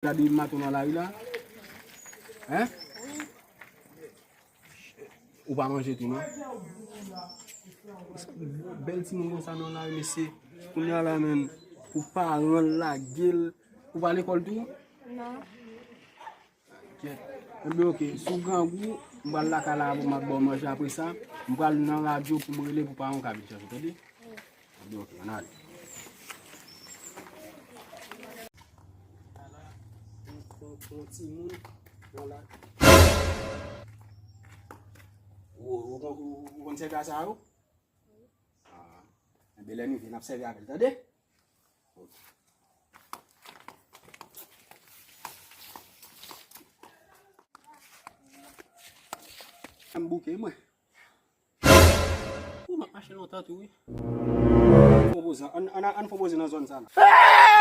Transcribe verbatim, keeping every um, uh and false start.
Gade mato nan lari la. Hein? Ou pa manje tou, non? Bèl timoun konsa nan lari, mesye. Kounye a la, menm, pou paran l lage l. Ou pa lekòl tou? Non. Kèt. Enben, oke. Si w grangou, m pral lakay la, m ap ba w manje apre sa. M pral nan radyo pou m rele pou paran w ka vin chèche w, tande? Enben, oke, ann ale. Yon, yon, yon timoun, yon la. Ou, ou, ou, ou konn sèvi a sa yo? Ah. Enben, lè n rive, n ap sèvi avè l, tande? M bouke, mwen. Ou m ap mache lontan tou, wi. Fon poze, ann, ann, ann fon poze nan zòn sa la.